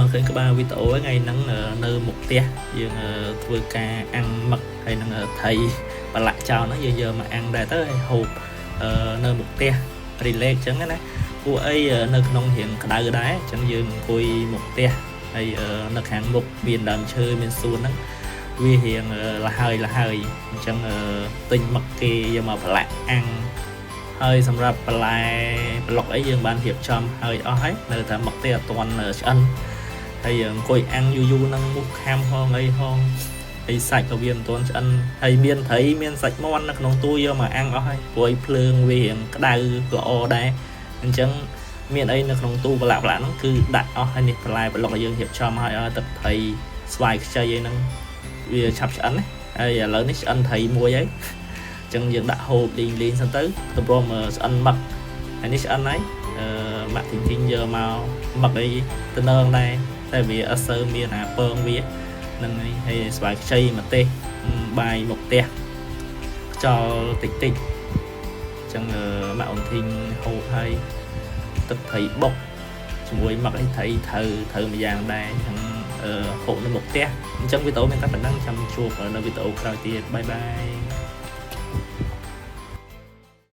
មកឃើញក្បាលវីដេអូថ្ងៃហ្នឹងនៅមុខផ្ទះយើងធ្វើការអាំងមឹកហើយនឹងត្រីប្រឡាក់ចោលហ្នឹងយើងយកមកអាំងដែរទៅហើយហូបនៅមុខផ្ទះ relax អញ្ចឹងណាពួកអីនៅក្នុងរៀងក្តៅដែរអញ្ចឹងយើងអង្គុយមុខផ្ទះហើយនៅខាងមុខមានដើមឈើមានសួនហ្នឹងវារៀងលហើយលហើយអញ្ចឹងទិញមឹកគេយកមកប្រឡាក់អាំង ហើយសម្រាប់បន្លែប្លុកអីយើងបានរៀបចំហើយអស់ហើយនៅតែមឹកទេអត់ទាន់ឆ្អិនហើយយើងអង្គុយអាំងយូរយូរហ្នឹងមុខខាំហងអីហងហើយសាច់ក៏វាមិនទាន់ឆ្អិនហើយមានត្រីមានសាច់មាន់នៅក្នុងទូយកមកអាំងអស់ហើយព្រោះឯភ្លើងវារៀងក្តៅល្អដែរអញ្ចឹងមានអីនៅក្នុងទូប្រឡាក់ប្រឡាក់ហ្នឹងគឺដាក់អស់ហើយនេះបន្លែប្លុកឲ្យយើងរៀបចំហើយឲ្យទឹកត្រីស្វាយខ្ចីអីហ្នឹងវាឆាប់ឆ្អិនណាហើយឥឡូវនេះឆ្អិនត្រីមួយហើយ ចឹងយើងដាក់ហូបលេងលេងសិនទៅតម្រុំស្អិនមឹកហើយនេះឆ្អិនហើយអឺម៉ាក់ធីងធីងយកមកមឹកអីទៅនងដែរតែវាអត់សូវមានអាពងវាហ្នឹងហើយហើយស្វាយខ្ចីម្ទេសបាយមុខផ្ទះខ្យល់តិចតិចចឹងម៉ាក់អូនធីងហូបហើយទឹកត្រីបុកជាមួយមឹកអីត្រីត្រូវត្រូវមួយយ៉ាងដែរចឹងហូបនៅមុខផ្ទះអញ្ចឹងវីដេអូមានតែប៉ុណ្ណឹងចាំជួបនៅវីដេអូក្រោយទៀត bye bye.